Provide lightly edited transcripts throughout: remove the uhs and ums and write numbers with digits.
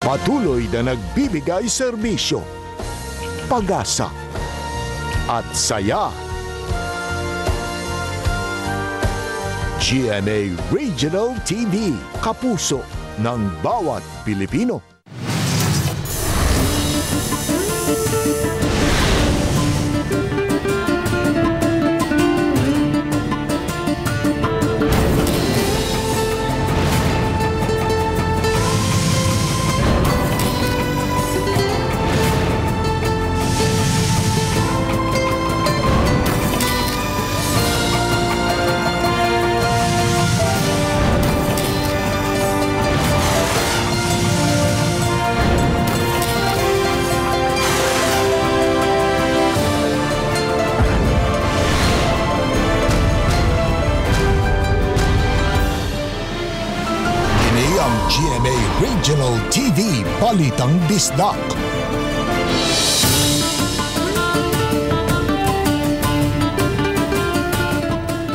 Patuloy na nagbibigay serbisyo, pag-asa at saya. GMA Regional TV, kapuso ng bawat Pilipino. GMA Regional TV Balitang Bisdak.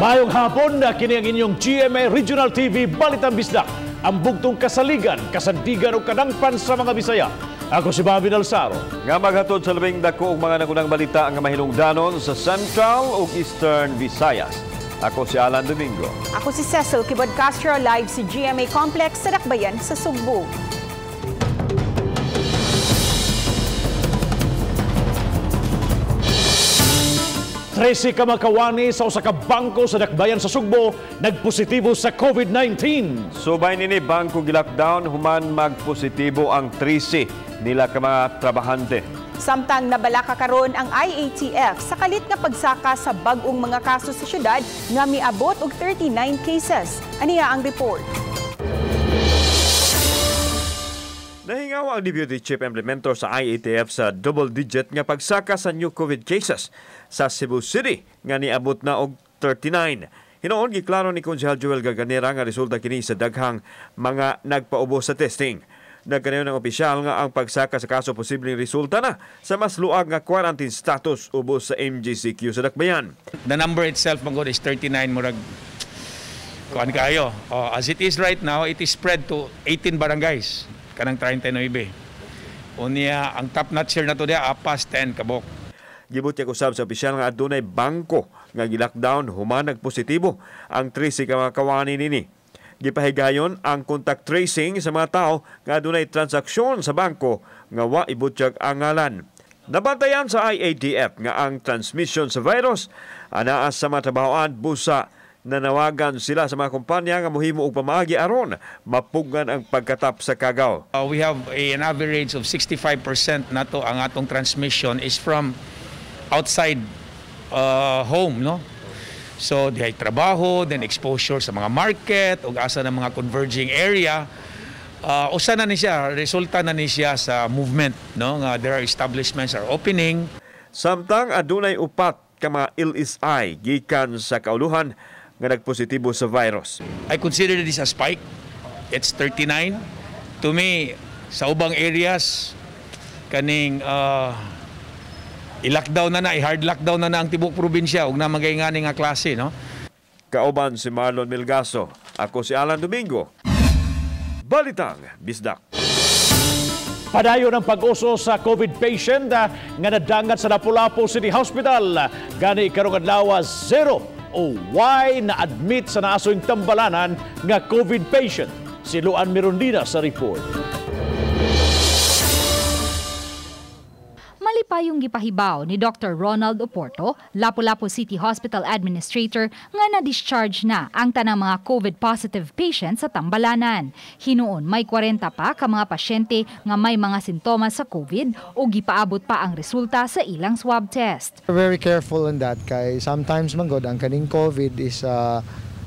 Maayong hapon na kini ang inyong GMA Regional TV Balitang Bisdak. Ang bugtong kasaligan, kasandigan o kadangpan sa mga Bisaya. Ako si Bobby Dalsaro. Nga maghatod sa labing dako og mga nagunang balita nga mahinungdanon sa Central ug Eastern Visayas. Ako si Alan Domingo. Ako si Cecil Kibod Castro, live sa GMA Complex sa Dakbayan sa Sugbo. 13 ka makawani sa usa ka bangko sa Dakbayan sa Sugbo nagpositibo sa COVID-19. Subay nini bangko gi-lockdown human magpositibo ang 13 nila ka mga trabahante. Samtang nabalaka karon ang IATF sa kalit nga pagsaka sa bag-ong mga kaso sa syudad nga miabot og 39 cases. Aniya ang report. Nahingaw ang Deputy Chief Implementer sa IATF sa double-digit nga pagsaka sa new COVID cases sa Cebu City nga niabot na og 39. Hinoon giklaro ni Konsehal Joel Garganera nga resulta kini sa daghang mga nagpaubo sa testing. Nagkanayon ng opisyal nga ang pagsaka sa kaso posibleng resulta na sa mas luag nga quarantine status ubos sa MGCQ sa Dakbayan. The number itself magod is 39, murag kuan kayo. Oh, as it is right now, it is spread to 18 barangays kanang 39. Unya ang top notcher na to diya apas 10 kabok. Gibutyag usab sa opisyal nga adunay bangko nga gi-lockdown human nagpositibo ang 13 ka mga kawani nini. Gipahigayon ang contact tracing sa mga tao nga adunay transaksyon sa bangko nga wa ibutyag ang ngalan. Nabantayan sa IATF nga ang transmission sa virus anaa sa mga trabahoan busa nanawagan sila sa mga kumpanya nga mohimo og pamaagi aron mapugngan ang pagkatap sa kagaw. We have an average of 65% nato ang atong transmission is from outside home, no? So dihay trabaho, then exposure sa mga market ug asa ng mga converging area. Usa na ni siya, resulta na ni siya sa movement, no? Nga there are establishments are opening. Samtang adunay upat ka mga LSI gikan sa kauluhan nga nagpositibo sa virus. I consider this a spike. It's 39. To me, sa ubang areas kaning i-lockdown na na, i-hard lockdown na na ang tibuok probinsya ug na magay ngani nga klase, no? Kauban si Marlon Milgaso. Ako si Alan Domingo. Balitang Bisdak. Padayon ang pag-uso sa COVID patient nga nadangat sa Lapu-Lapu City Hospital. Gani karong adlaw 0 o Y na admit sa naasoing tambalanan nga COVID patient. Si Luan Mirondina sa report. Malipayong gipahibaw ni Dr. Ronald Oporto, Lapu-Lapu City Hospital Administrator, nga na-discharge na ang tanang mga COVID-positive patients sa tambalanan. Hinuon may 40 pa ka mga pasyente nga may mga sintomas sa COVID o gipaabot pa ang resulta sa ilang swab test. We're very careful on that kay sometimes man god ang kaning COVID is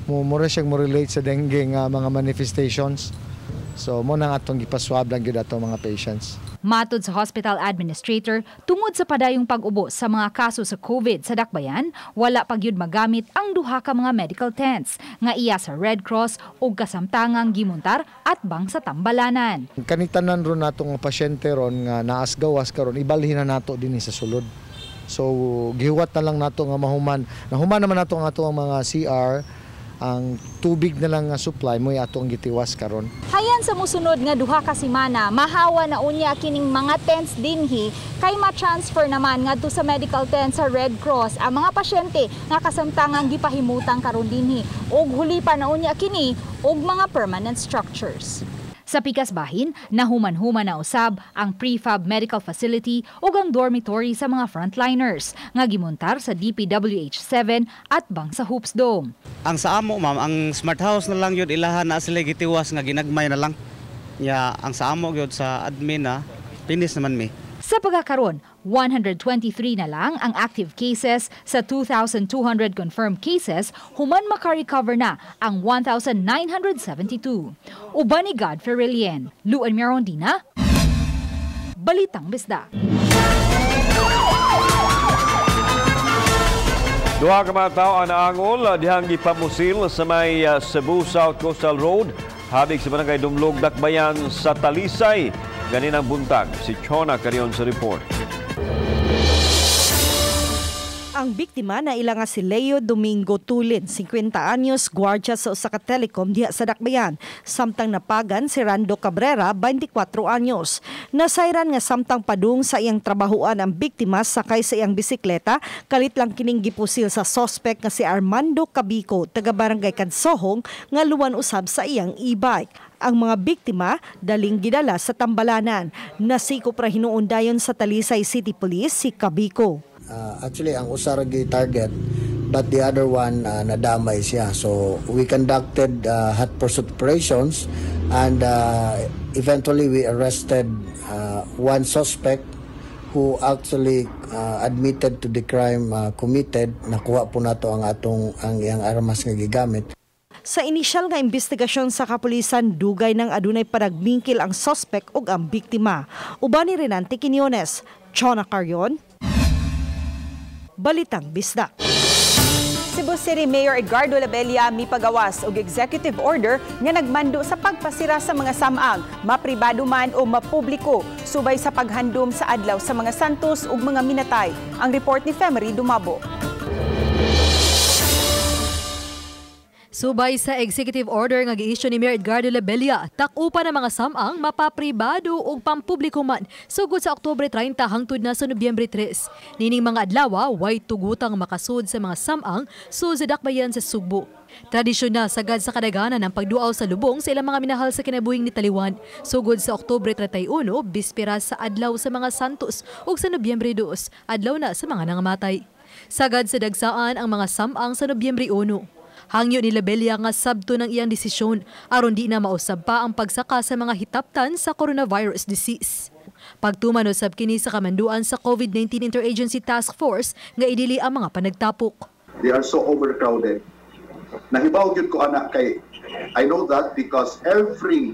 mura siyang mo relate sa dengue nga mga manifestations. So mo nang atong gipaswab lang gyud atong mga patients. Matod sa hospital administrator, tungod sa padayong pag-ubo sa mga kaso sa COVID sa Dakbayan, wala pa gyud magamit ang duha ka mga medical tents nga iya sa Red Cross ug kasamtangang gimuntar at bang sa tambalanan. Kanitanan ron nato nga pasyente ron nga naas gawas karon ibalhin na nato dinhi sa sulod. So gihuwat na lang nato nga mahuman. Nahuman naman nato ang ato ang mga CR. Ang tubig na lang nga supply mo ato ang gitiwas karon. Hayan sa musunod nga 2 ka semana, mahawa na unya kining mga tents dinhi kay ma-transfer naman ngadto sa medical tent sa Red Cross ang mga pasyente nga kasamtangang gipahimutang karon dinhi ug huli pa na unya kini og mga permanent structures. Sa pikas bahin, nahuman-human na usab ang prefab medical facility ug ang dormitory sa mga frontliners nga gimontar sa DPWH 7 at bang sa Hoops Dome. Ang sa amo ma'am, ang smart house na lang yun ilahan na sila gitiwas nga ginagmay na lang. Ya, ang sa amo gyud sa admin na finish naman mi. Sa pagkakaron, 123 na lang ang active cases sa 2,200 confirmed cases, human makarecover na ang 1,972. Uban ni God Ferrilien, Luan Mirondina, Balitang Bisdak. Duha ka mga tawo ang naangol dihang gipamusil sa may Cebu South Coastal Road, habig sa barangay Dumlog, Dakbayan sa Talisay. Ganinang buntag, si Chona Carion sa report. Ang biktima na ila nga si Leo Domingo Tulin, 50 anyos, gwardya sa usa ka telecom diha sa Dakbayan. Samtang napagan si Rando Cabrera, 24 anyos. Nasayran nga samtang padung sa iyang trabahoan ang biktima sakay sa iyang bisikleta, kalit lang kining gipusil sa sospek nga si Armando Cabico, taga Barangay Kadsohong, nga luwan usab sa iyang e-bike. Ang mga biktima daling gidala sa tambalanan. Nasikop ra hinuon dayon sa Talisay City Police si Cabico. Actually, ang usa ra target, but the other one nadamay siya. So we conducted hot pursuit operations and eventually we arrested one suspect who actually admitted to the crime committed. Nakuha po nato ang atong ang iyang armas nga gigamit. Sa inisyal nga investigasyon sa kapulisan, dugay nang adunay panagmingkil ang suspect ug ang biktima. Uban ni Renante Quiñones, Chona Carion, Balitang Bisdak. Cebu City Mayor Edgardo Labella mipagawas og executive order nga nagmando sa pagpasira sa mga samang, mapribado man o mapubliko, subay sa paghandom sa adlaw sa mga santos ug mga minatay. Ang report ni Femery Dumabo. Subay sa executive order nga gi-issue ni Mayor Edgardo Labella, tak-upan ang mga samang mapapribado ug pampubliko man sugod sa Oktubre 30 hangtod na sa Nobyembre 3. Nining mga adlaw, way tugutang makasud sa mga samang sud sa Dakbayan sa Sugbo. Tradisyon na sagad sa kadaghanan ang pagduaw sa lubong sa ilang mga minahal sa kinabuhing ni Taliwan. Sugod sa Oktubre 31, bispera sa adlaw sa mga santos ug sa Nobyembre 2, adlaw na sa mga nangamatay. Sagad sa dagsaan ang mga samang sa Nobyembre 1. Hangyo ni Labella nga sabto ng iyang desisyon aron di na mausab pa ang pagsaka sa mga hitaptan sa coronavirus disease. Pagtuman usab kini sa kamanduan sa COVID-19 Interagency Task Force nga idili ang mga panagtapok. They are so overcrowded. Nahibaw gyud ko ana kay I know that because every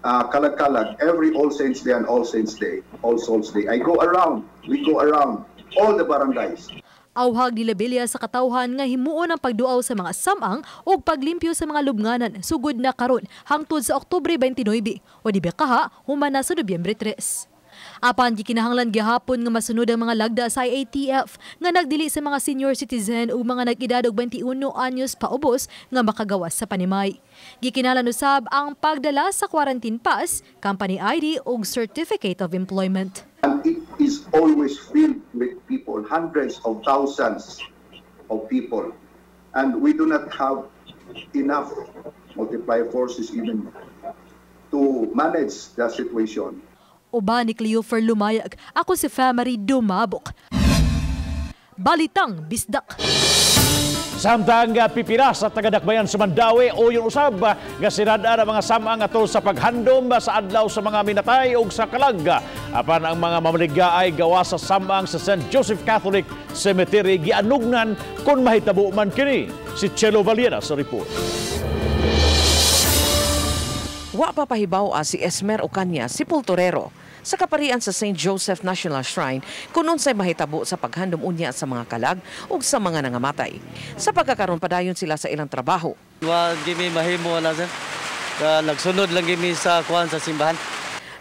kalag-kalag, every All Saints Day and All Saints Day, All Souls Day, I go around, we go around all the barangays. Awhag ni Labella sa katawhan nga himuon ang pagduaw sa mga samang ug paglimpyo sa mga lubnganan sugod na karon hangtod sa Oktubre 29 o di ba kaha human na sa Nobyembre 3. Apan gikinahanglan gihapon nga masunod ang mga lagda sa IATF nga nagdili sa mga senior citizen ug mga nag-edad og 21 anyos paubos nga makagawas sa panimay. Gikinahanglan usab ang pagdala sa quarantine pass, company ID ug certificate of employment. And it is always filled with people, hundreds of thousands of people. And we do not have enough multiplier forces even to manage the situation. Uban ni Cleofer Lumayag, ako si Famary Dumabok. Balitang Bisdak. Samtang pipila sa taga-Dakbayan sa Mandaue o yung usab nga sinad-an ang mga samang atol sa paghandom sa adlaw sa mga minatay ug sa kalag. Apan ang mga mamaligya ay gawa sa samang sa St. Joseph Catholic Cemetery gianugnan kung mahitabo man kini. Si Chelo Valiera sa report. Wa pa pahibaw si Esmer Ocaña, sepulturero sa kaparian sa St. Joseph National Shrine kung unsay mahitabo sa paghandom unya sa mga kalag ug sa mga nangamatay. Sa pagkakaroon padayon sila sa ilang trabaho. Wa gimi mahimo na sir. Nagsunod lang gimi sa kuan sa simbahan.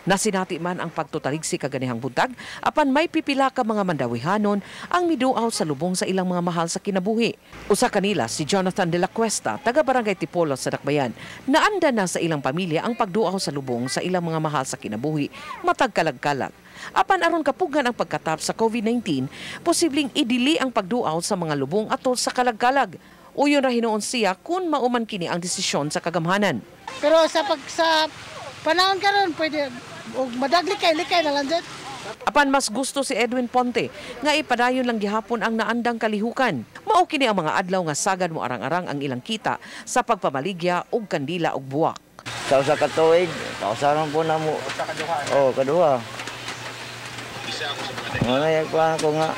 Nasinati man ang pagtutarigsi kaganihang buntag, apan may pipila ka mga Mandawihanon ang miduaw sa lubong sa ilang mga mahal sa kinabuhi. Usa kanila si Jonathan de la Cuesta, taga Barangay Tipolo sa Dakbayan, naanda na sa ilang pamilya ang pagduaw sa lubong sa ilang mga mahal sa kinabuhi matag kalag-kalag. Apan aron kapugan ang pagkatap sa COVID-19, posibleng idili ang pagduaw sa mga lubong atol sa kalag-kalag. Uyon ra hinuon siya kung mauman kini ang desisyon sa kagamhanan. Pero sa panahon karon pwede og madagli kay likay na lang jud. Apan mas gusto si Edwin Ponte nga ipadayon lang gihapon ang naandang kalihukan. Mao kini ang mga adlaw nga sagad mo arang-arang ang ilang kita sa pagpamaligya og kandila og buwak. Sa usa ka tuig, pausaron po na mo. Oh, kaduha. Wala ko nga.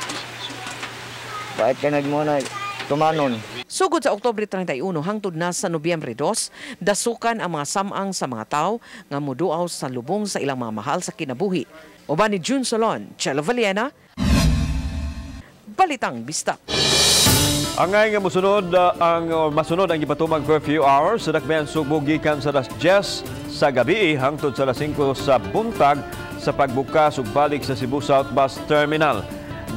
Bakit ka nagmuna tumanon? Sugod sa Oktubre 31 hangtod na sa Nobyembre 2, dasukan ang mga samang sa mga tao nga muduaw sa lubong sa ilang mga mahal sa kinabuhi. Uban ni June Solon, Chelo Valiena, Balitang Bisdak. Angay nga mosunod ang masunod ang gipatumang curfew hours sa Dakbayan Sugbo gikan sa alas 10 sa gabi hangtod sa alas 5 sa buntag sa pagbukas ug balik sa Cebu South Bus Terminal.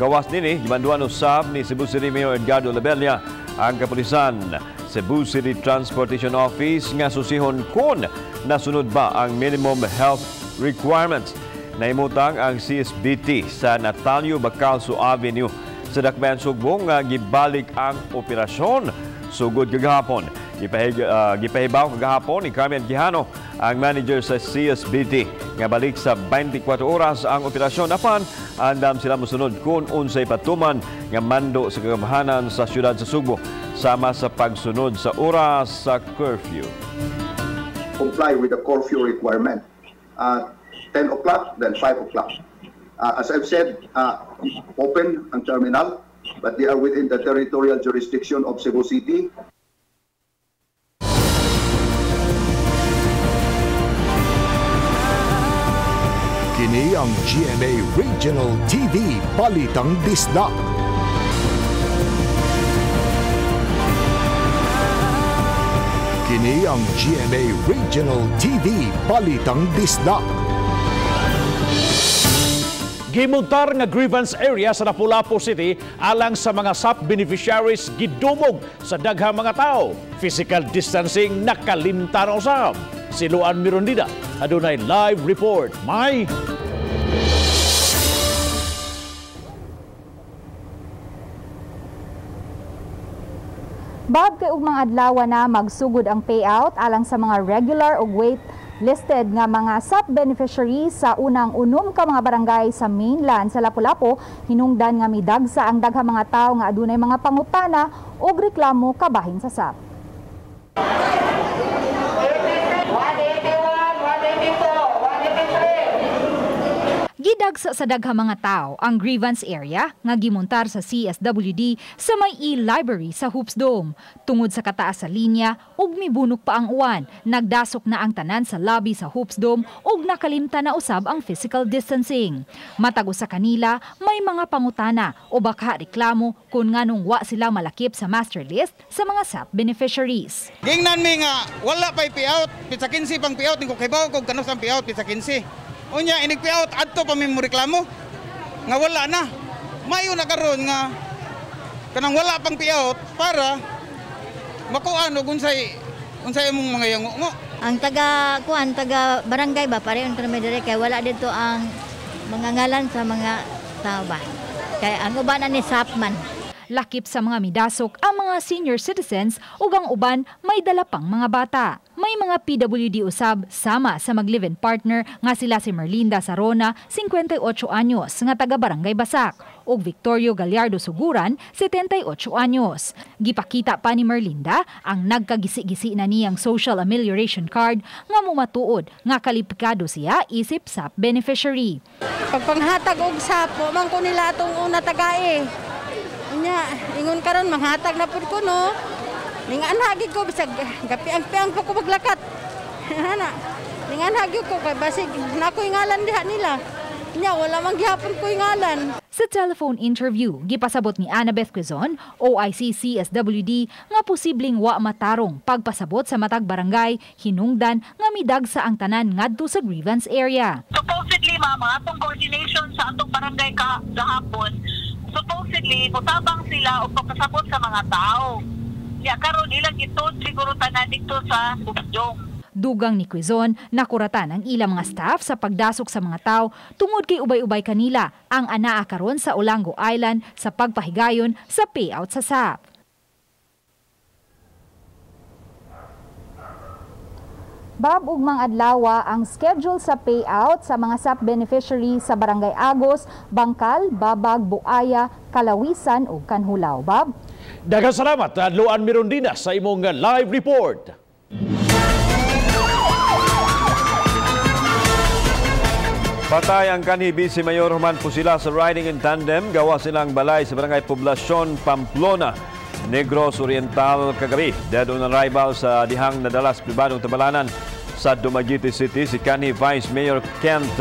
Gawas nini gimanduan usab ni Cebu City Mayor Edgardo Labella ang kapulisan Cebu City Transportation Office nga susihon kun nasunod ba ang minimum health requirements. Naimutang ang CSBT sa Natalio Bacalso Avenue sa Dakbayan Sugbo nga gibalik ang operasyon sugod kagahapon. Gipahibaw kagahapon ni Carmen Quijano ang manager sa CSBT nga balik sa 24 oras ang operasyon apan andam sila mosunod kun unsay patuman nga mando sa kagamhanan sa siyudad sa Sugbo sama sa pagsunod sa oras sa curfew. Comply with the curfew requirement. 10 o'clock, then 5 o'clock. As I've said, open ang terminal, but they are within the territorial jurisdiction of Cebu City. Kini ang GMA Regional TV Balitang Bisdak. Kini ang GMA Regional TV Balitang Bisdak. Gimuntar nga grievance area sa Lapu-Lapu City alang sa mga SAP beneficiaries gidumog sa daghang mga tao. Physical distancing nakalimtan usab. Si Luan Mirondida adunay live report. May Bab kay ugmang adlaw na magsugod ang payout alang sa mga regular ug wait listed nga mga SAP beneficiaries sa unang unom ka mga barangay sa mainland sa Lapu-Lapu, hinungdan nga midagsa ang daghang mga tawo nga adunay mga pangutana ug reklamo kabahin sa SAP. Gidagsa sa daghang mga tao ang grievance area nga gimontar sa CSWD sa may e-library sa Hoops Dome. Tungod sa kataas sa linya ug mibunok pa ang uwan, nagdasok na ang tanan sa lobby sa Hoops Dome ug nakalimta na usab ang physical distancing. Matag usa kanila may mga pangutana o baka reklamo kung nganong wa sila malakip sa master list sa mga SAP beneficiaries. Gingnan mi nga wala pay payout, pitsa 15 pang payout ning kibaw kog kanus ang payout pitsa 15. Unya inig payout adto pa mi mo reklamo nga wala na. Mayo na karon nga kanang wala pang payout para makuan og unsay imong mga yango. Ang taga kuan taga barangay ba pareon kami dire kay wala dito ang mga ngalan sa mga tao ba. Kay ang uban ani SAP man. Lakip sa mga midasok ang mga senior citizens ug ang uban may dala pang mga bata. May mga PWD usab sama sa mag-live-in partner nga sila si Merlinda Sarona, 58 anyos, nga taga Barangay Basak, ug Victorio Gallardo Suguran, 78 anyos. Gipakita pa ni Merlinda ang nagkagisi-gisi na niyang social amelioration card nga mumatuod nga kalipikado siya isip SAP beneficiary. Pagpanghatag og SAP, man ko nila atong una tagae. Nya, ingon karon manghatag na pud ko no. Ninganhagi ko bisag gapiang-piang po ko maglakat. Ana. Ninganhagi ko kay basig nakoy ngalan diha nila. Nya wala man gihapon koy ngalan. Sa telephone interview, gipasabot ni Annabeth Quezon, OIC CSWD, nga posibleng wa matarong pagpasabot sa matag barangay, hinungdan nga midagsa ang tanan ngadto sa grievance area. Supposedly, ma'am, atong coordination sa atong barangay gahapon, supposedly, mutabang sila o pagpasabot sa mga tao. Ya karon ilang gituod siguro tanan dito sa Bugtong. Dugang ni Quezon, nakuratan ang ilang mga staff sa pagdasok sa mga tao tungod kay ubay-ubay kanila ang anaa karon sa Olango Island sa pagpahigayon sa payout sa SAP. Bab ugmang adlawa ang schedule sa payout sa mga SAP beneficiary sa Barangay Agos, Bangkal, Babag, Buaya, Kalawisan ug Kanhulaw. Bab? Daghang salamat, Luan Mirondina, sa imong live report. Patay ang kanhi Vice Mayor human po sila sa riding in tandem. Gawa silang balay sa Barangay Poblacion, Pamplona, Negros Oriental kagabi. Dead on arrival sa dihang nadala sa pribadong tabalanan sa Dumaguete City, si kanhi Vice Mayor Kent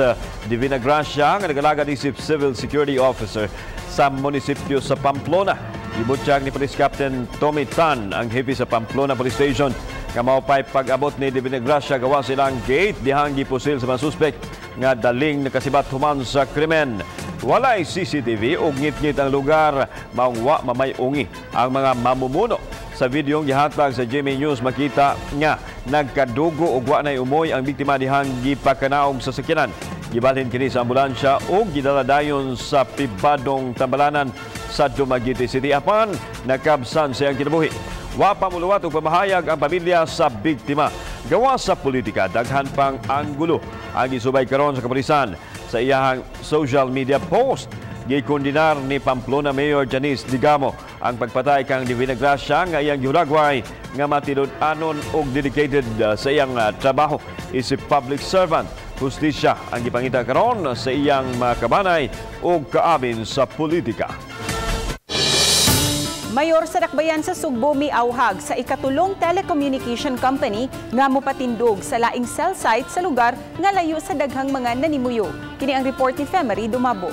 Divina Gracia nga nagalagad isip Civil Security Officer sa munisipyo sa Pamplona. Gibutyag ni Police Captain Tommy Tan ang hepe sa Pamplona Police Station nga maupay pag-abot ni Divina Gracia gawa silang gate dihang gipusil sa mga suspek nga daling nakasibat human sa krimen. Walay CCTV ug ngit-ngit ang lugar, maong wa mamay-ungi ang mga mamumuno. Sa videong gihatag sa GMA News makita nga nagkadugo ug wa nay umoy ang biktima dihang gipakanaog sa sakyanan. Gibalhin kini sa ambulansya ug gidala dayon sa pribadong tambalanan sa Dumaguete City apan nakabsan siyang kinabuhi. Wa pa muluwat og pamahayag ang pamilya sa biktima. Gawa sa politika, daghan pang anggulo ang gisubay karon sa kapulisan. Sa iyahang social media post, gikondenar ni Pamplona Mayor Janice Digamo ang pagpatay kang Divina Gracia nga iyang gihulagway nga matinud-anon og dedicated sa iyang trabaho isip public servant. Hustisya ang gipangita karon sa iyang mga kabanay ug kaabin sa politika. Mayor sa Dakbayan sa Sugbo miauhag sa ikatulong telecommunication company nga mopatindog sa laing cell site sa lugar nga layo sa daghang mga nanimuyo. Kini ang report ni Femery Dumabo.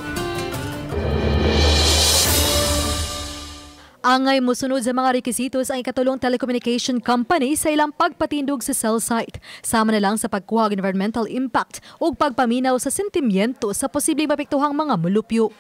Angay mosunod sa mga rekisitos ang ikatulong telecommunication company sa ilang pagpatindog sa cell site. Sama na lang sa pagkuha og environmental impact ug pagpaminaw sa sentimiento sa posibleng mapektuhang mga mulupyo.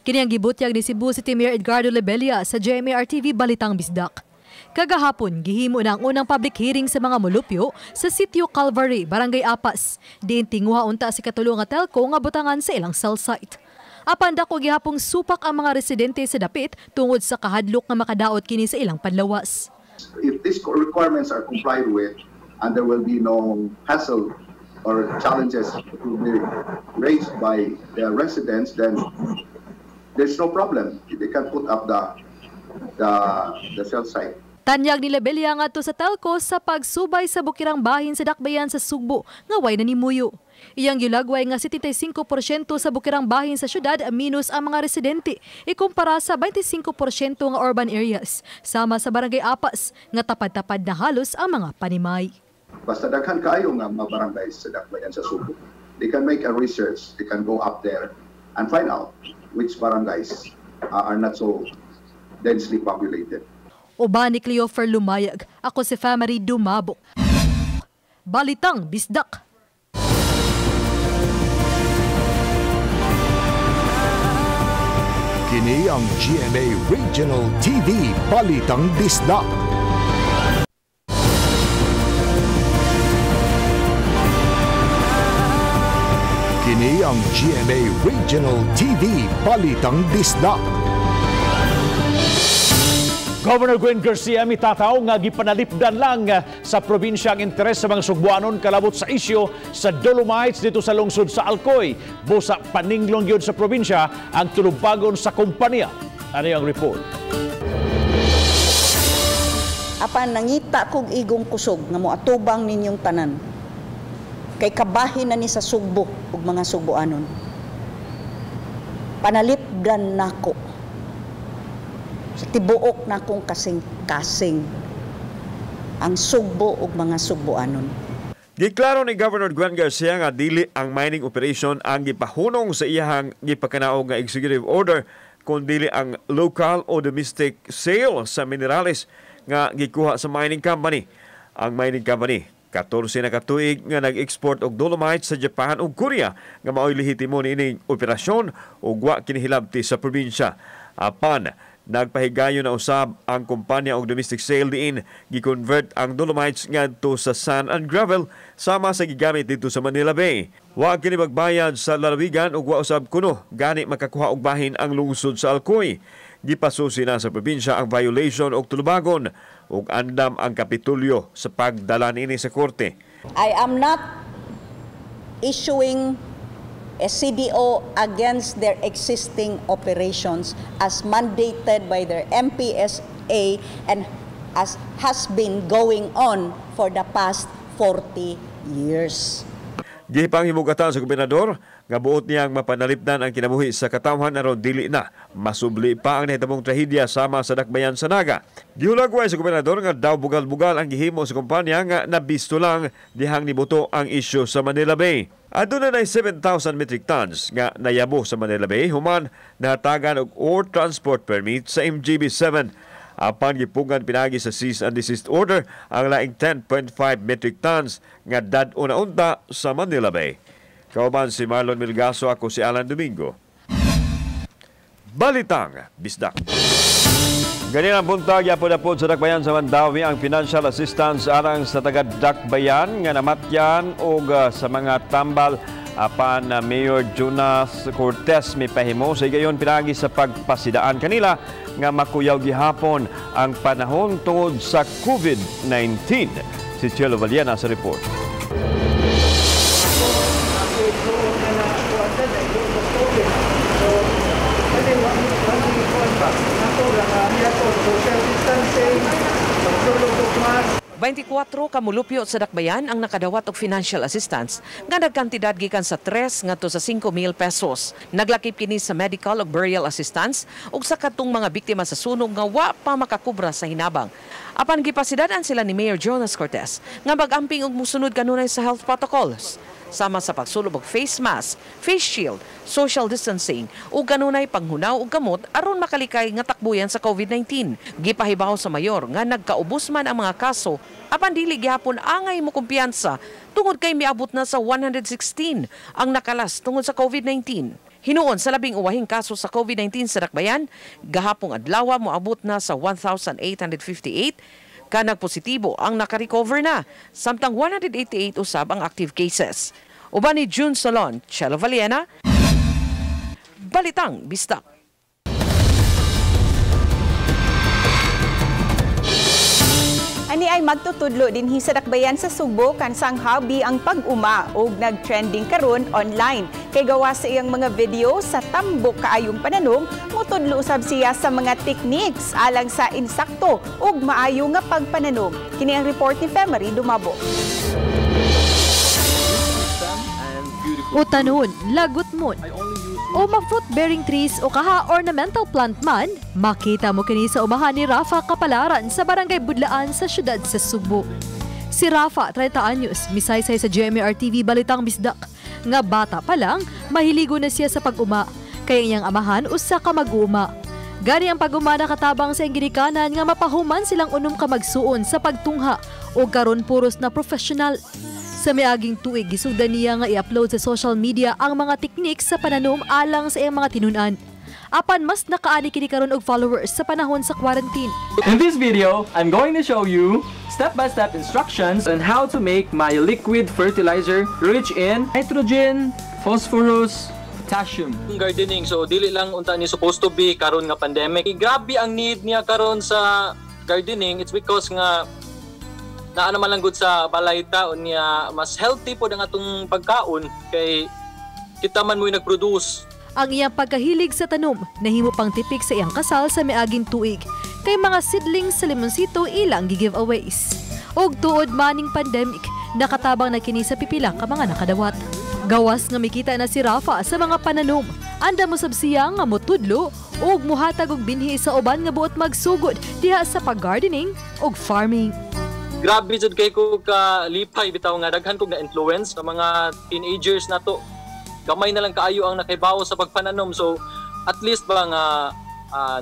Kini ang gibutyag ni Cebu City Mayor Edgardo Lebella sa GMA-RTV Balitang Bisdak. Kagahapon, gihimo na ang unang public hearing sa mga mulupyo sa Sitio Calvary, Barangay Apas. Diin tinguha unta si katulong nga telco nga butangan sa ilang cell site. Apan dako gihapong supak ang mga residente sa dapit tungod sa kahadlok nga makadaot kini sa ilang panlawas. If these requirements are complied with and there will be no hassle or challenges to be raised by the residents, then there's no problem. They can put up the cell site. Tanyag ni Lebella ngadto sa telco sa pagsubay sa bukirang bahin sa Dakbayan sa Sugbo nga way nanimuyo. Iyang gilagway nga 75% sa bukirang bahin sa syudad minus ang mga residente ikumpara sa 25% nga urban areas sama sa Barangay Apas nga tapad-tapad na halos ang mga panimay. Basta daghan kaayo nga mga barangay sa Dakbayan sa Sugbo. They can make a research, they can go up there and find out which barangays are not so densely populated. Uban ni Cleofer Lumayag, ako si Family Dumabok. Balitang Bisdak. Kini ang GMA Regional TV Balitang Bisdak. Kini ang GMA Regional TV Balitang Bisdak. Governor Gwen Garcia mitataw nga gipanalipdan lang sa probinsya ang interes sa mga Sugbuanon kalabot sa isyu sa Dolomites dito sa lungsod sa Alcoy. Busa paninglong gyud sa probinsya ang tulubagon sa kompanya. Ano ang report? Apan nangita kog igong kusog nga moatubang ninyong tanan. Kay kabahin na ni sa Sugbo ug mga Sugboanon. Panalipdan nako sa tibuok nakong kasing-kasing ang Sugbo ug mga Sugboanon. Giklaro ni Governor Gwen Garcia nga dili ang mining operation ang gipahunong sa iyahang gipakanaog nga executive order, kundili ang local o domestic sale sa minerales nga gikuha sa mining company. Ang mining company, 14 na katuig nga nag-export og dolomite sa Japan ug Korea nga maoy lehitimo niining operasyon ug wa kinihilabti sa probinsya. Apan nagpahigayon na usab ang kumpanya og domestic sale diin gi-convert ang dolomites ngadto sa sand and gravel sama sa gigamit dito sa Manila Bay. Wa kini magbayad sa lalawigan ug wa usab kuno gani makakuha og bahin ang lungsod sa Alcoy. Gipasusi na sa probinsya ang violation og tulubagon ug andam ang Kapitolyo sa pagdala niini sa korte. I am not issuing a CDO against their existing operations as mandated by their MPSA and as has been going on for the past 40 years. Gipanghimugatan sa gobernador nga buot niyang mapanalipdan ang kinabuhi sa katawhan aron dili na masubli pa ang nahitabong trahedya sama sa Dakbayan sa Naga. Gihulagway sa gobernador nga daw bugal-bugal ang gihimo sa kumpanya nga nabisto lang dihang nibuto ang isyu sa Manila Bay. Aduna na 7,000 metric tons nga nayabo sa Manila Bay human nahatagan og ore transport permit sa MGB 7. Apan gipugngan pinagi sa cease and desist order ang laing 10.5 metric tons nga dad-o na unta sa Manila Bay. Kauban si Marlon Milgaso, ako si Alan Domingo. Balitang Bisdak. Ganyan ang buntag, yapod-apod sa Dakbayan sa Mandawi ang financial assistance alang sa taga-Dakbayan nga namatyan og sa mga tambal apan Mayor Jonas Cortez mipahimo sa higayon pinagi sa pagpasidaan kanila nga makuyaw gihapon ang panahon tungod sa COVID-19. Si Chelo Valiena sa report. 24 ka mulupyo sa Dakbayan ang nakadawat og financial assistance nga nagkantidad gikan sa 3 ngadto sa 5,000 pesos. Naglakip kini sa medical ug burial assistance ug sa kadtong mga biktima sa sunog nga wa pa makakubra sa hinabang. Apan gipasidadan sila ni Mayor Jonas Cortez nga mag-amping og musunod kanunay sa health protocols sama sa pagsulob og face mask, face shield, social distancing ug kanunay panghunaw og gamot aron makalikay nga takbuyan sa COVID-19. Gipahibaw sa mayor nga nagkaubos man ang mga kaso apan dili gihapon angay mo kumpiyansa tungod kay miabot na sa 116 ang nakalas tungod sa COVID-19. Hinuon sa labing uwahing kaso sa COVID-19 sa Dakbayan, gahapong adlaw moabot na sa 1,858 ka nagpositibo ang nakarecover na, samtang 188 usab ang active cases. Uban ni June Solon, Chelo Valiena, Balitang Bisdak. Ani ay magtutudlo dinhi sa Dakbayan sa Sugbo kansang hobby ang pag-uma ug nag-trending karon online. Kay gawa sa iyang mga video sa tambok kaayong pananom, mutudlo usab siya sa mga techniques alang sa insakto ug maayo nga pagpananom. Kini ang report ni Femery Dumabo. Utanon, lagot mon o ma-fruit-bearing trees o kaha ornamental plant man, makita mo kini sa umahan ni Rafa Kapalaran sa Barangay Budlaan sa siyudad sa Sugbo. Si Rafa, 30 anyos, misaysay sa GMA RTV Balitang Bisdak. Nga bata pa lang, mahiligo na siya sa pag-uma. Kaya iyang amahan usa ka mag-uuma. Gani ang pag-uma nakatabang sa iyang ginikanan nga mapahuman silang unom ka magsuon sa pagtungha o karon puros na professional. Sa miaging tuig, gisugdan niya nga i-upload sa social media ang mga teknik sa pananom alang sa iyang mga tinun-an. Apan mas nakaani kini karon og followers sa panahon sa quarantine. In this video, I'm going to show you step-by-step instructions on how to make my liquid fertilizer rich in nitrogen, phosphorus, potassium. Gardening, so dili lang unta ni supposed to be karon nga pandemic. Grabe ang need niya karon sa gardening. It's because nga naa naman lang gud sa balay taon niya mas healthy pod ang atong pagkaon kay kita man mo'y nagproduce. Ang iyang pagkahilig sa tanom nahimo pang tipik sa iyang kasal sa miaging tuig kay mga seedlings sa Limoncito ilang gi-giveaways. Og tuod maning pandemic, nakatabang na kini sa pipila ka mga nakadawat. Gawas nga mikita na si Rafa sa mga pananom. Anda mo sab siya nga motudlo ug muhatag og binhi sa uban nga buot magsugod diha sa pag-gardening ug farming. Grabe jud kay ko ka lipay bitaw nga daghan kog na influence sa mga teenagers nato. Gamay na lang kaayo ang nakahibaw sa pagpananom, so at least ba nga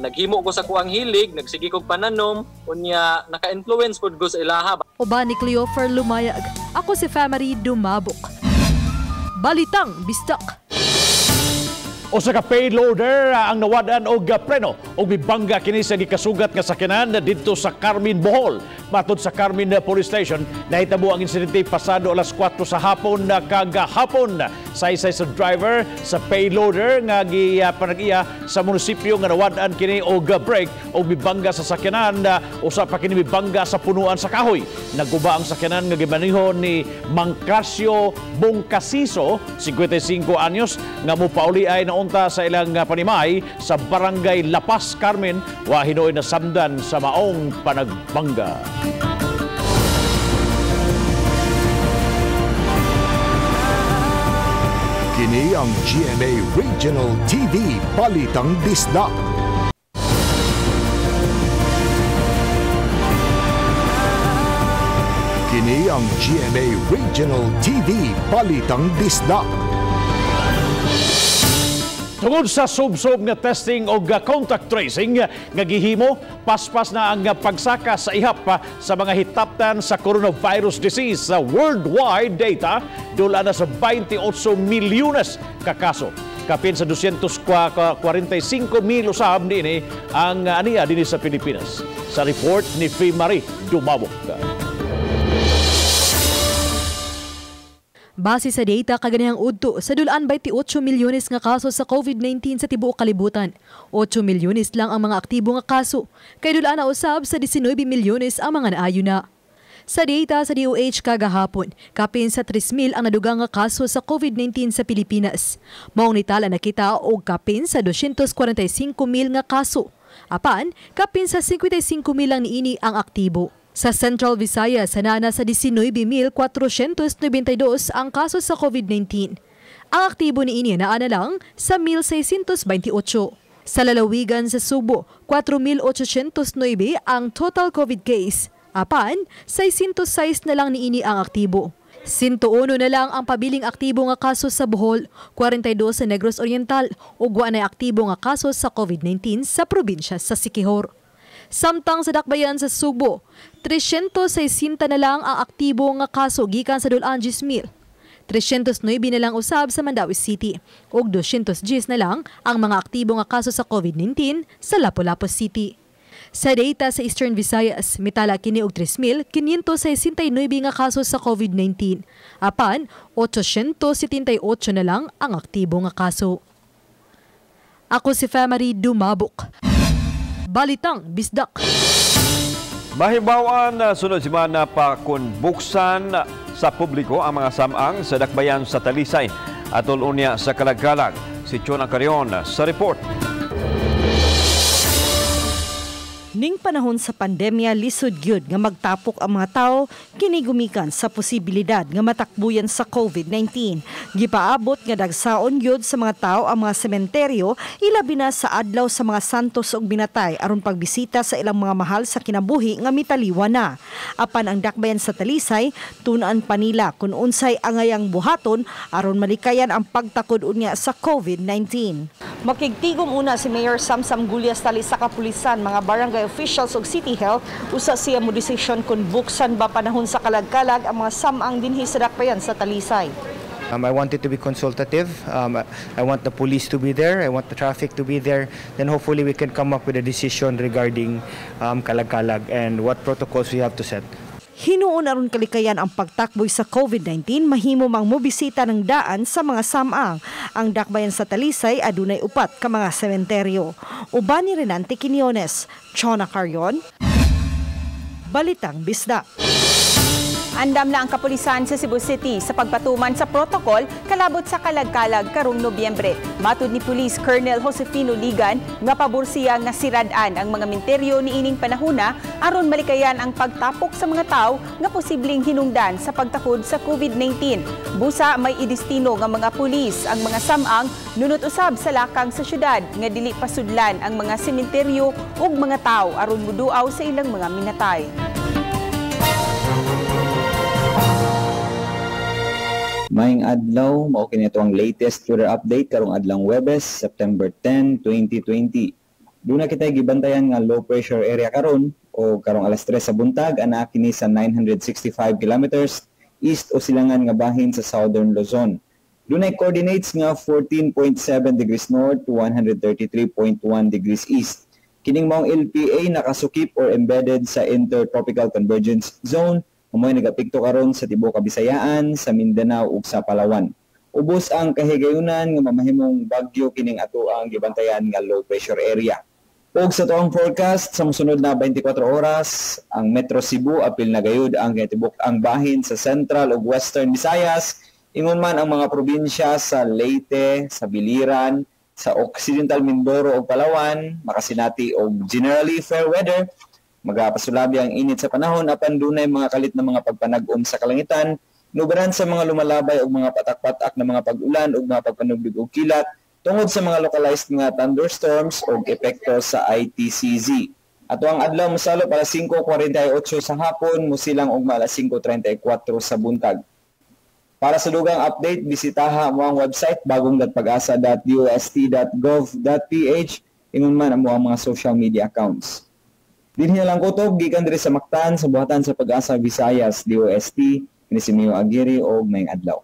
naghimo ko sa kuang hilig, nagsige kog pananom, unya naka-influence pud ko sa ilaha. Uban ni Cleofer Lumayag, ako si Famary Dumabok. Balitang Bisdak. Usa ka payloader ang nawad-an og preno og mibangga kini sa gikasugat nga sakyanan didto sa Carmen, Bohol. Matod sa Carmen Police Station, nahitabo ang insidente pasado alas 4 sa hapon kagahapon. Saysay sa driver sa payloader nga gipanag-iya sa munisipyo nga nawad-an kini og brake og mibangga sa sakyanan, usa pa kini mibangga sa punuan sa kahoy. Naguba ang sakyanan nga gimaniho ni Mangcasio Bongcasiso, 55 anyos, nga mopauli ay naunta sa ilang panimay sa Barangay Lapas, Carmen, wa hinuoy nasamdan sa maong panagbangga. Kini ang GMA Regional TV Balitang Bisdak. Kini ang GMA Regional TV Balitang Bisdak. Tungod sa sub-sub nga testing o contact tracing nga gihimo, paspas na ang pagsaka sa ihap sa mga hitaptan sa coronavirus disease. Sa worldwide data, dula na sa 28 milyones ka kaso. Kapin sa 245 mil usab dinhi ang aniya dinhi sa Pilipinas. Sa report ni Fee Marie Dumabok. Base sa data kaganihang udto, sa dulaan 28 milyones nga kaso sa COVID-19 sa tibuok kalibutan. 8 milyones lang ang mga aktibo nga kaso, kay dulaan na usab sa 19 milyones ang mga naayo na. Sa data sa DOH kagahapon, kapin sa 3,000 ang nadugang nga kaso sa COVID-19 sa Pilipinas. Maong nitala nakita og kapin sa 245,000 nga kaso. Apan, kapin sa 55,000 lang niini ang aktibo. Sa Central Visayas, sanana sa 19,492 ang kaso sa COVID-19. Ang aktibo niini naa na lang sa 1,628. Sa lalawigan sa Subo, 4,809 ang total COVID case. Apan, 606 na lang niini ang aktibo. 101 na lang ang pabiling aktibo nga kaso sa Bohol, 42 sa Negros Oriental ug wa nay aktibo nga kaso sa COVID-19 sa probinsya sa Siquijor. Samtang sa Dakbayan sa Subo, 360 na lang ang aktibo nga kaso gikan sa dulaan 10,000. 309 na lang usab sa Mandaue City ug 210 na lang ang mga aktibo nga kaso sa COVID-19 sa Lapu-Lapu City. Sa data sa Eastern Visayas, mitala kini og 3,569 nga kaso sa COVID-19. Apan, 878 na lang ang aktibo nga kaso. Ako si Famary Dumabok. Balitang Bisdak. Mahibawan sunod semana pa kun buksan sa publiko ang mga samang sa Dakbayan sa Talisay atol unya sa Kalagkalag. Si Chona Carion sa report. Ning panahon sa pandemya, lisod gyud nga magtapok ang mga tao kini gumikan sa posibilidad nga matakbuyan sa COVID-19. Gipaabot nga dagsaon gyud sa mga tao ang mga sementeryo, ilabi na sa adlaw sa mga santos ug binatay aron pagbisita sa ilang mga mahal sa kinabuhi nga mitaliwa na. Apan ang Dakbayan sa Talisay, tun-an pa nila kung unsay angayang buhaton aron malikayan ang pagtakod unya sa COVID-19. Makigtigom una si Mayor Samsam Gullas tali sa kapulisan, mga barangay officials ug City Health, usa siya mo desisyon kung buksan ba panahon sa kalagkalag ang mga samang dinhi sa Dakbayan sa Talisay. I want it to be consultative. I want the police to be there. I want the traffic to be there. Then hopefully we can come up with a decision regarding Kalagkalag and what protocols we have to set. Hinuon aron kalikayan ang pagtakboy sa COVID-19, mahimo mang mobisita ng daan sa mga samang. Ang Dakbayan sa Talisay adunay upat ka mga sementeryo. Uban ni Renante Quiñones, Chona Carion, Balitang Bisdak. Andam na ang kapulisan sa Cebu City sa pagpatuman sa protocol kalabot sa kalagkalag karong Nobyembre. Matud ni Police Colonel Josefino Ligan nga pabor siya nga sirad-an ang mga minteryo niining panahuna aron malikayan ang pagtapok sa mga tawo nga posibleng hinungdan sa pagtakod sa COVID-19. Busa may idestino nga mga pulis ang mga samang nunot usab sa lakang sa syudad nga dili pasudlan ang mga sementeryo ug mga tawo aron muduaw sa ilang mga minatay. Maayong adlaw, mao kini ang latest weather update karong adlawng Huwebes, September 10, 2020. Duna kitay gibantayan nga low pressure area karon o karong alas 3 sa buntag, anaa kini sa 965 kilometers east o silangan nga bahin sa Southern Luzon. Dunay coordinates nga 14.7 degrees north to 133.1 degrees east. Kining maong LPA nakasukip or embedded sa Intertropical Convergence Zone, umoy nagapikto karon sa tibuok Kabisayaan, sa Mindanao ug sa Palawan. Ubos ang kahigayunan nga mamahimong bagyo kining ato ang gibantayan nga low pressure area. Ug sa tuang forecast sa mosunod na 24 oras, ang Metro Cebu apil na gayud ang tibok ang bahin sa Central ug Western Visayas, ingon man ang mga probinsya sa Leyte, sa Biliran, sa Occidental Mindoro ug Palawan, makasinati og generally fair weather. Magapasulabi ang init sa panahon apan dunay mga kalit na mga pagpanag-om sa kalangitan, nubaran sa mga lumalabay og mga patak-patak na mga pag-ulan ug mga pagpanugdog og kilat tungod sa mga localized nga thunderstorms og epekto sa ITCZ. Ato ang adlaw mosalop alas 5:48 sa hapon, musilang og alas 5:34 sa buntag. Para sa dugang update, bisitaha mo ang website bagong.pagasa.dost.gov.ph, ingon man amo ang mga social media accounts. Dinhi na lang kutob, gikan diri sa Mactan, sa buhatan sa Pag-asa Visayas, DOST, kini si Mio Aguirre og maayong adlaw.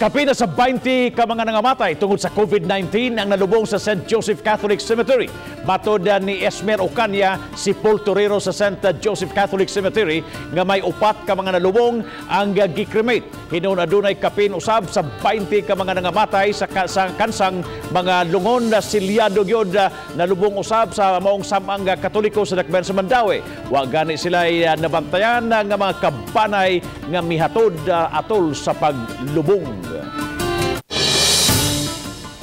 Kapina sa 20 ka mga nangamatay tungod sa COVID-19 ang nalubong sa St. Joseph Catholic Cemetery. Matod ni Esmer Ocaña, si Paul Torero sa St. Joseph Catholic Cemetery nga may 4 ka mga nalubong ang gikremate. Hinuon adunay kapin usab sa 20 ka mga nangamatay sa kansang mga lungon na silyado gyud nalubong usab sa maong samang Katoliko sa Dakbayan sa Mandaue. Wa gani sila nabantayan nga mga kabanay nga mihatod atol sa paglubong.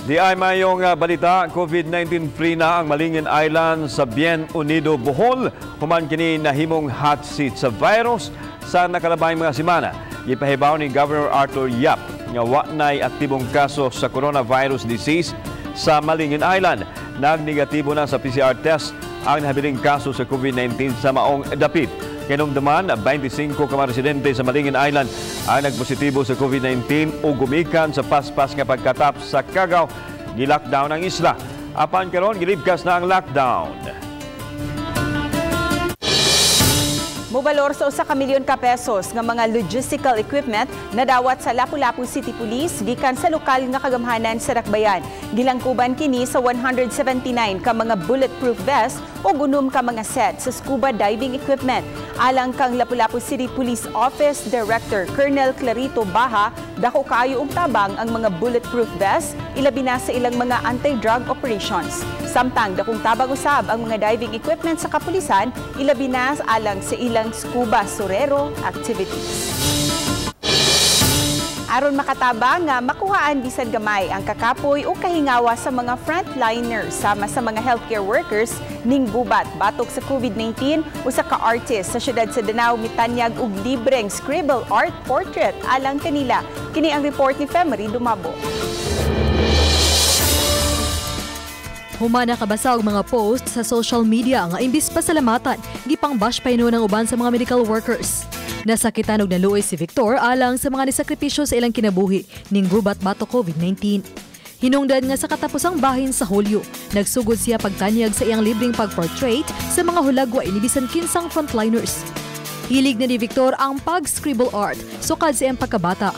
Di ay mayong balita, COVID-19 free na ang Malingin Island sa Bien Unido, Bohol. Human kini nahimong hot seat sa virus sa nakalabay mga semana. Gipahibaw ni Governor Arthur Yap nga wa nay aktibong kaso sa coronavirus disease sa Malingin Island. Nagnegatibo na sa PCR test ang nahabiling kaso sa COVID-19 sa maong dapit. Kinumduman, 25 ka mga residente sa Malingin Island ang nagpositibo sa COVID-19 o gumikan sa paspas nga pagkatap sa Kagaw, gilockdown ang isla. Apan karon gilibkas na ang lockdown. Mobalor sa 1 ka milyon ka pesos nga mga logistical equipment nadawat sa Lapu-Lapu City Police gikan sa lokal nga kagamhanan sa Dakbayan. Gilangkuban kini sa 179 ka mga bulletproof vest o 6 ka mga set sa scuba diving equipment. Alang kang Lapu-Lapu City Police Office Director Colonel Clarito Baha, dako kaayo og tabang ang mga bulletproof vest ilabi na sa ilang mga anti-drug operations. Samtang dakong tabang usab ang mga diving equipment sa kapulisan ilabi na alang sa ilang scuba sorero activities. Aron makatabang nga makuhaan bisan gamay ang kakapoy o kahingawa sa mga frontliners sama sa mga healthcare workers ning gubat batok sa COVID-19, usa ka artist sa siyudad sa Danao mitanyag og libreng scribble art portrait alang kanila. Kini ang report ni Femery Dumabo. Humana kabasa og mga post sa social media nga imbis pasalamatan, gipang-bash pa hinuon ang uban sa mga medical workers. Nasakitan og naluoy si Victor alang sa mga nisakripisyo sa ilang kinabuhi ning gubat batok COVID-19. Hinungdan nga sa katapusang bahin sa Hulyo, nagsugod siya pagtanyag sa iyang libreng pagportrait sa mga hulagwa inibisan kinsang frontliners. Hilig na ni Victor ang pag-scribble art sukad sa iyang pagkabata.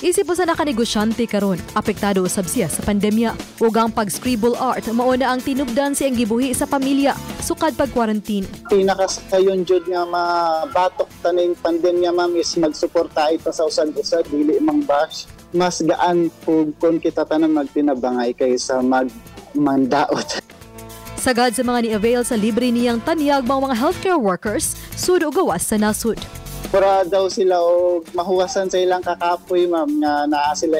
Isip po sa nakanegosyante karon, apektado usab siya sa pandemya. Ug ang pag-scribble art mao na ang tinubdan siyang gibuhi sa pamilya sukad pag-quarantine. Pinakasayon jud nga mabatok taning pandemya ma'am is magsuporta ito sa usag-usag, dili mang bash. Mas gaan pug kon kita tanan magtinabangay kaysa magmandaot. Sagad sa mga ni-avail sa libre niyang tanyag mga healthcare workers, sud og gawas sa nasud. Para daw sila og mahuwasan sa ilang kakapoy ma'am nga naa sila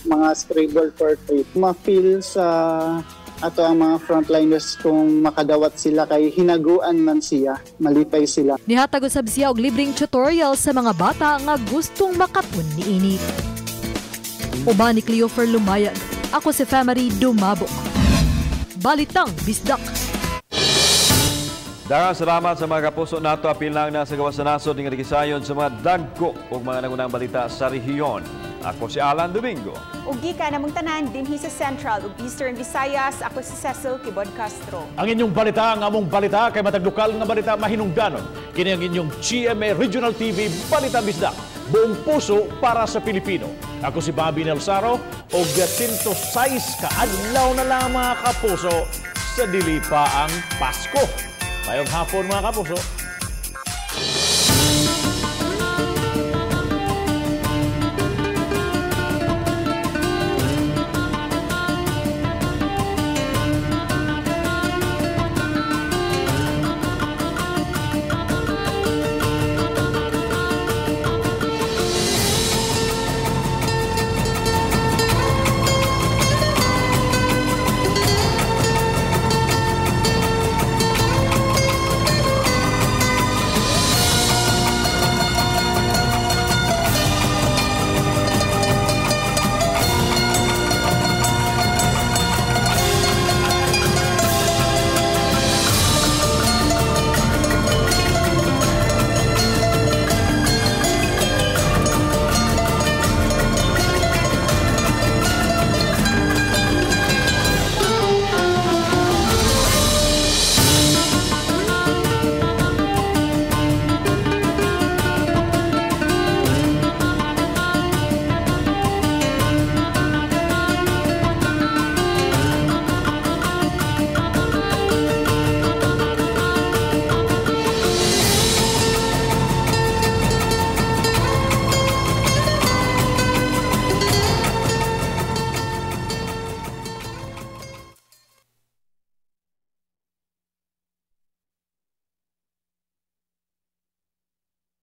mga scribble portrait. Ma-feel sa ato ang mga frontliners kung makadawat sila kay hinaguan man siya, malipay sila. Nihatag usab siya og libreng tutorial sa mga bata nga gustong makatun niini. Uban ni Cleofer Lumayag, ako si Femery Dumabok. Balitang Bisdak. Daghang salamat sa mga kapuso nato, apil lang na sa gawas sa nasod nga nagisayon sa mga dagko ug mga nangunang balita sa rehiyon. Ako si Alan Domingo. Ug gikan namong tanan dinhi sa Central ug Eastern Visayas, ako si Cecil Kibod Castro. Ang inyong balita, ang among balita, kay matag lokal nga balita mahinungdanon. Kini ang inyong GMA Regional TV Balita Bisdak. Buong puso para sa Pilipino. Ako si Bobby Nelsaro og 106 ka adlaw na lang, mga kapuso, sa dili pa ang Pasko. Mayong hapon, mga kapuso.